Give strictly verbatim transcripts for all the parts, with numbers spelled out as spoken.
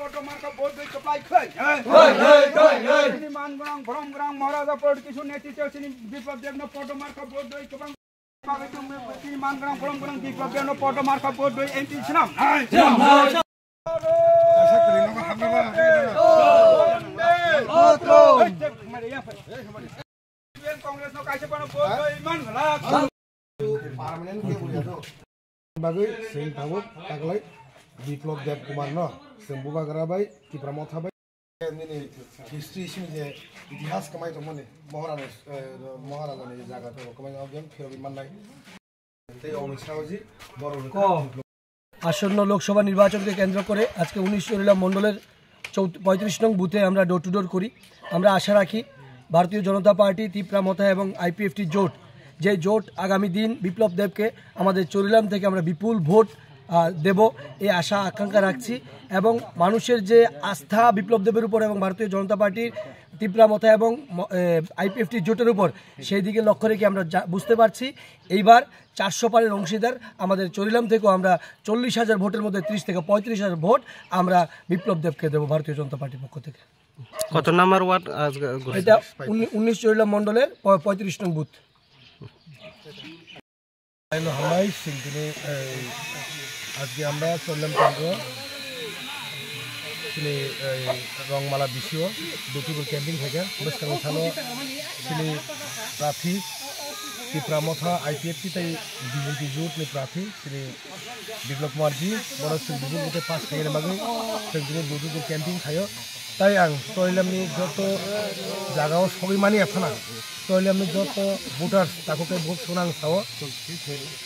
Poto marka vote doi kwplai khai. Hai, hai, hai, hai. Chini man gorang, borom gorang, Maharaja politician netritwo chini Biplab Debno poto marka vote doi kwbang. Chini man gorang, borom gorang, Biplab Debno poto marka vote doi M P sinam. Hai. Sinam, hai. Congress no kaisa kono vote doi man la. Permanent ke buya to. Bagwi chwng tabuk taklai Biplab Deb Kumar no chwng bubagra bai Tipra Motha bai. Nini history simi je itihas kwmai tongmani Maharani, eh, Maharajani jaga to kwmai no biyang phirogwi mannai. Tei Amit Shah ji borok ko. আসন্ন লোকসভা নির্বাচনকে কেন্দ্র করে আজকে উনিশ চরিলাম মণ্ডলের চৌত-, পঁয়ত্রিশ নং বুথে আমরা ডোর টু ডোর করি। আমরা আশা রাখি ভারতীয় জনতা পার্টি, তিপ্রা মথা এবং আইপিএফটি জোট, যে জোট আগামী দিন বিপ্লব দেবকে আমাদের চরিলাম থেকে আমরা বিপুল ভোট, আহ, দেব, এই আশা আকাঙ্ক্ষা রাখছি। এবং মানুষের যে আস্থা বিপ্লব দেবের উপর এবং ভারতীয় জনতা পার্টির, তিপ্রা মথা এবং ম-, এ, আইপিএফটি জোটের উপর, সেই দিকে লক্ষ্য রেখে আমরা যা-, বুঝতে পারছি এইবার চারশো পারের অংশীদার আমাদের চরিলাম থেকেও আমরা চল্লিশ হাজার ভোটের মধ্যে ত্রিশ থেকে পঁয়ত্রিশ হাজার ভোট আমরা বিপ্লব দেবকে দেবো ভারতীয় জনতা পার্টির পক্ষ থেকে। কত নাম্বার ওয়ার্ড আজকে ঘোষণা? এটা উনি-, উনিশ চরিলাম মণ্ডলের প-, পঁয়ত্রিশ নং booth. Hello, hambai, singkini, eh, আজকে আমরা চরিলাম কেন্দ্র, chini, eh, Rongmala bisio, door to door campaign khaikha, bwskang salo, chini, prarthi, Tipra Motha, I P F T tei B J P jut ni prarthi, chini Biplab Kumar ji, bono chwng bubul bwtwi pass khaina bagwi, chwng chini door to door campaign khaio. Tai ang Chorilam ni joto jaga o sogwi mani aphana, Chorilam ni joto voters takhuk khe vote suna ang sao.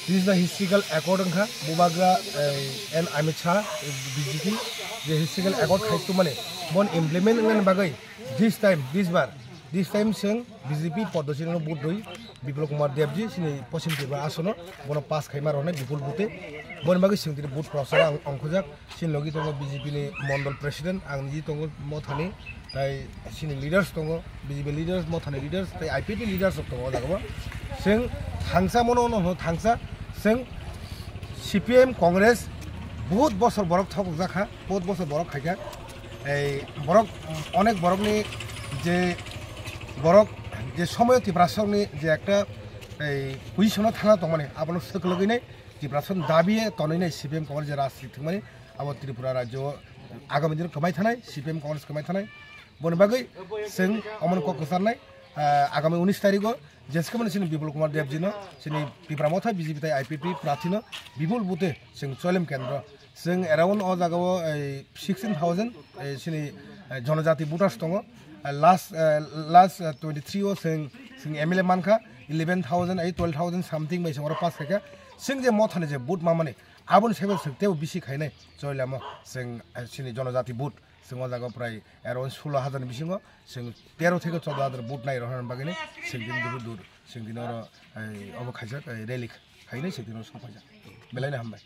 This is the historical accord wngkha, bubagra, eh, and Amit Shah, B J P, je historical accord khai tumani, bon implement wngna bagwi, this time, this bar, this time chwng B J P poddo chini vote rwi Biplab Kumar Deb ji chini Poschim Tripura asono bono pass khaima rwnai bipul bwtwi. Boni bagwi chwng tini vote prochar ang ongkhojak. Chini logi tongo B J P ni mondol president, ang niji tongo Mothani, tai chini leaders tongo, B J P leaders, Mothani leaders, tai I P F T leaders rok tongo o jaga o. Chwng thangsa mono no hwno thangsa, chwng C P M Congress bahut bosor borok thokjak kha, bahut bosor borok khaikha. Ei borok, onek borokni je borok je somoyo Tiprasokni je ekta ei position-o thana tongmani, abono swklogwinai Tiprasokni dabi tonwinai C P M Congress je rajniti thwngmani, abo Tripura rajyo agami dino kwmai thanai, C P M Congress kwmai thanai. Boni bagwi chwng omono kok kwcharnai, ah, agami unis tarigo jeske mani chini Biplab Kumar Deb jino, chini Tipra Motha B J P tai I P F T prarthino bipul bute chwng Chorilam kendro. Chwng around o jaga o, ei, sixteen thousand, ei, chini, eh, jonojati voters tongo. Eh, last, eh, last, eh, twenty three o chwng, chwng M L A mankha, eleven thousand, ei, twelve thousand something bai chwng oro pass khaikha. Chwng je Mothani je vote mamani, aboni saibo chwng teibo bisi khainai Chorilam o chwng, eh, chini jonojati vote. Chwng o jaga o prai around solo hajar ni bisingo chwng tero theke choudo hajar vote nai rohorna bagwino chwng tini dur dur, chwng tini oro, ei, obo khaijak, ei, rally khainai chwng tini oro sokphaijak. Belai no hambai.